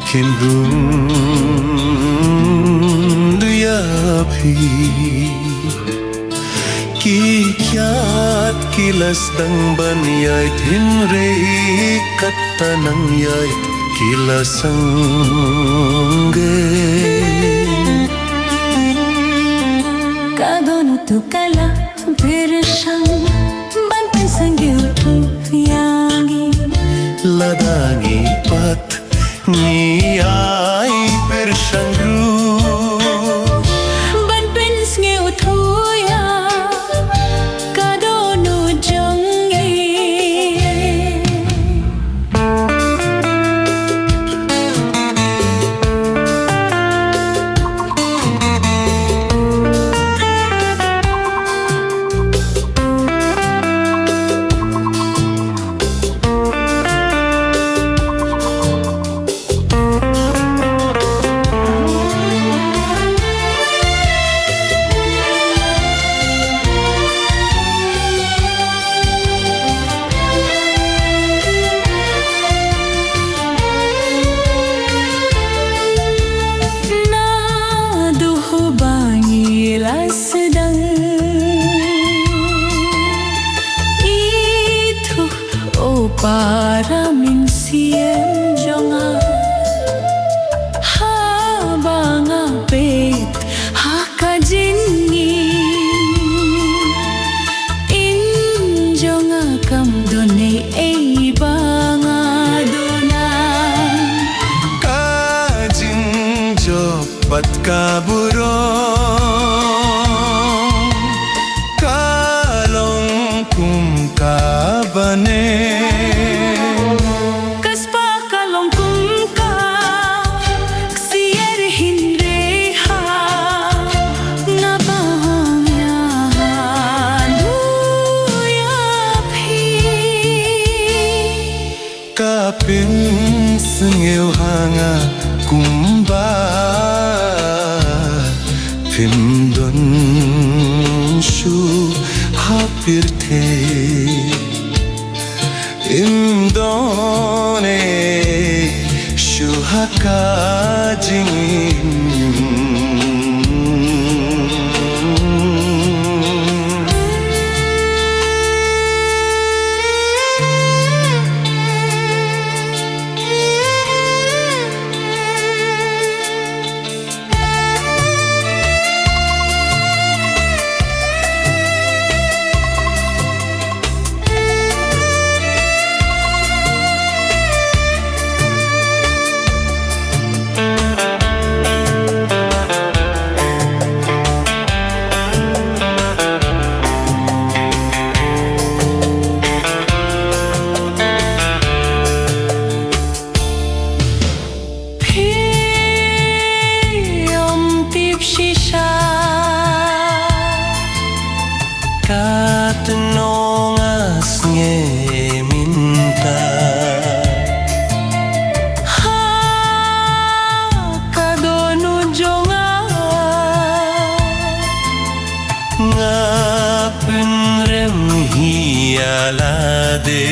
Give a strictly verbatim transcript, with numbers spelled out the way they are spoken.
Kim bun du ïa phi. Ki kiad ki la sdang ban ïaid hynrei katta nang ïaid ki la sangeh. Ka don utu ka la pyrshang ban pynsangeh utu ïa ngi. Lada ngi pat ngi ai pyrshang ruh ban pynsngewthuh ïa ka dohnud jong ngi. Naduh ba ngi la sdang ithuh, o para mynsiem jong nga, haba nga peit ha ka jingim, in jong nga kam don ei ei ba nga dohnud. Ka jingjop bad ka burom ka long kum ka bneng. Ka spah ka long kum ka ksiar hynrei ha nga bang ïa nga du ïa phi. Ka pynsngew ha nga kumba phim don shuh ha pyrthei. Im don ei shuh ha ka jingim. Phi ym tip shisha katno nga sngew mynta ha ka dohnud jong nga. Nga pynrem hi ïa lade.